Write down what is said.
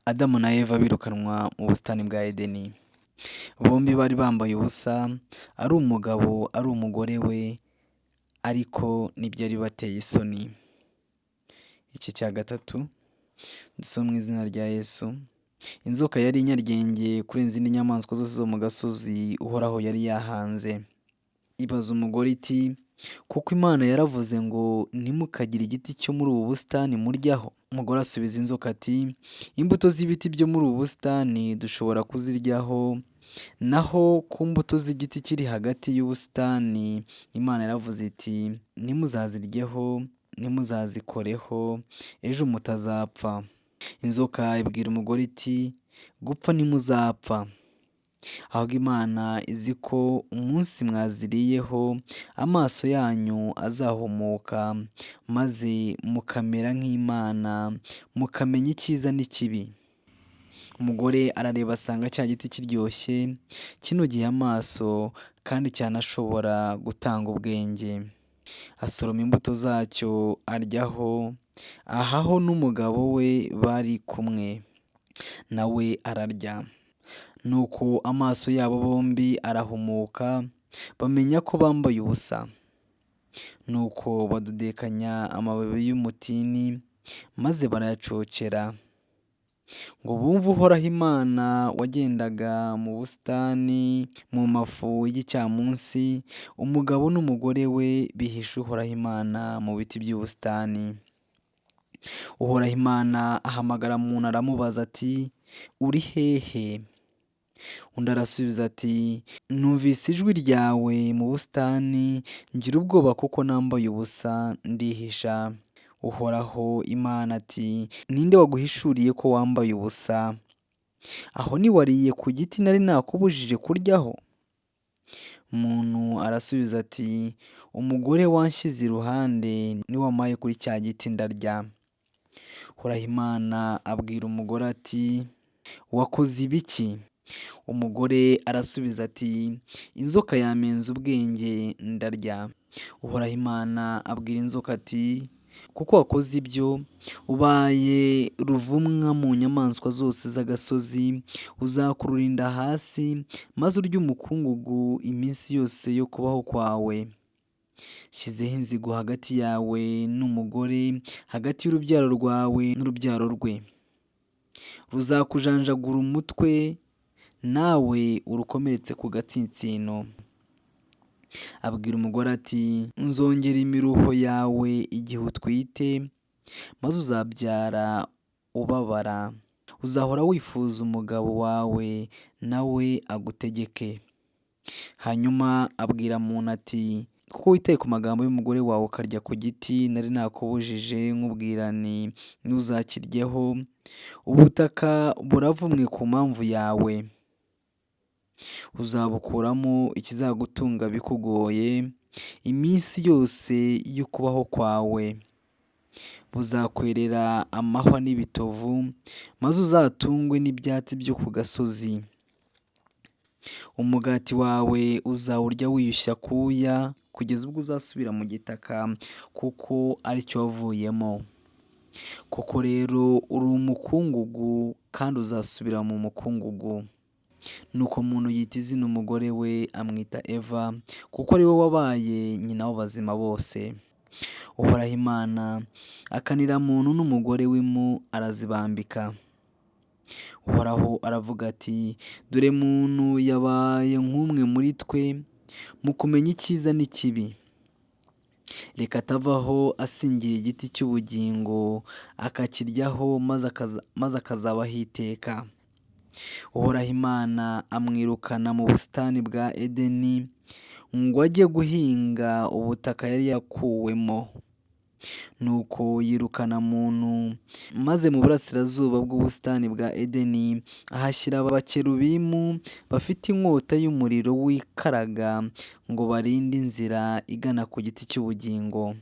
Adamu na Eva birukanwa mu busitani bwa Edeni. Bombi bari bambaye ubusa, ari umugabo ari umugore we, ariko ntibyari bibateye isoni. Igice cya gatatu dusome mu izina rya Yesu. Inzoka yari inyaryenge kurenza izindi nyamaswa zose zo mu gasozi Uhoraho yari yahanze. Ibaza umugore iti kuko Imana yaravuze ngo ntimukagire igiti cyo muri ubu busitani muryaho. Umugore asubiza inzoka ati imbuto z'ibiti byo muri ubu busitani dushobora kuziryaho, naho ku mbuto z'igiti kiri hagati y'ubusitani Imana yaravuze iti ntimuzaziryeho, ntimuzazikoreho, ejo mutazapfa. Inzoka ibwira umugore iti gupfa ntimuzapfa, ahubwo Imana izi ko umunsi mwaziriyeho amaso yanyu azahumuka, maze mukamera nk'Imana, mukamenya icyiza n'ikibi. Umugore arareba asanga cya giti kiryoshye, kinogeye amaso kandi cyanashobora gutanga ubwenge. Asoroma imbuto zacyo aryaho, ahaho n'umugabo we bari kumwe, nawe ararya. Nuko amaso yabo bombi arahumuka, bamenya ko bambaye ubusa. Nuko badodekanya amababi y'umutini, maze barayacocera, ngo bumve Uhoraho Imana wagendaga mu busitani mu mafu y'igicamunsi, umugabo n'umugore we bihisha Uhoraho Imana mu biti by'ubusitani. Uhoraho Imana ahamagara muntu aramubaza ati uri hehe? Undi arasubiza ati numvise ijwi ryawe mu busitani, ngira ubwoba kuko nambaye ubusa ndihisha. Uhoraho Imana ati ninde waguhishuriye ko wambaye ubusa? Aho ntiwariye ku giti nari nakubujije kuryaho? Muntu arasubiza ati umugore wanshyize iruhande niwe wampaye kuri cya giti ndarya. Uhoraho Imana abwira umugore ati wakoze ibiki? Umugore arasubiza ati inzoka yamenze ubwenge ndarya. Uhoraho Imana abwira inzoka ati kuko wakoze ibyo, ubaye ruvumwa mu nyamaswa zose z'agasozi, uzakurura inda hasi, maze urye umukungugu iminsi yose yo kubaho kwawe. Nshyizeho inzigo hagati yawe n'umugore, hagati y'urubyaro rwawe n'urubyaro rwe. Ruzakujanjagura umutwe, nawe urukomeretse ku gatsinsino. Abwira umugore ati nzongera imiruho yawe igihe utwite, maze uzabyara ubabara. Uzahora wifuza umugabo wawe, nawe agutegeke. Hanyuma abwira muntu ati kuko witaye ku magambo y'umugore wawe ukarya ku giti nari nakubujije nkubwira nti ntuzakiryeho, ubutaka buravumwe ku mpamvu yawe. Uzabukuramo ikizagutunga bikugoye, iminsi yose y'ukubaho kwawe. Buzakwerera amahwa n'ibitovu, maze uzatungwe n'ibyatsi byo ku gasozi. Umugati wawe uzawurya wiyushye akuya, kugeza ubwo uzasubira mu gitaka, kuko ari cyo wavuyemo. Koko rero uri umukungugu kandi uzasubira mu mukungugu. Nuko muntu yita izina umugore we amwita Eva, kuko ari we wabaye nyina w'abazima bose. Uhoraho Imana akanira muntu n'umugore w'impu arazibambika. Uhoraho aravuga ati dore muntu yabaye nk'umwe muri twe mu kumenya icyiza n'ikibi. Reka atavaho asingira igiti cy'ubugingo akakiryaho maze akazabaho iteka. Uhoraho Imana amwirukana mu busitani bwa Edeni ngo ajye guhinga ubutaka yari yakuwemo. Nuko yirukana muntu, maze mu burasirazuba bw'ubusitani bwa Edeni ahashyira abakerubimu bafite inkota y'umuriro wikaraga ngo barinde inzira igana ku giti cy'ubugingo.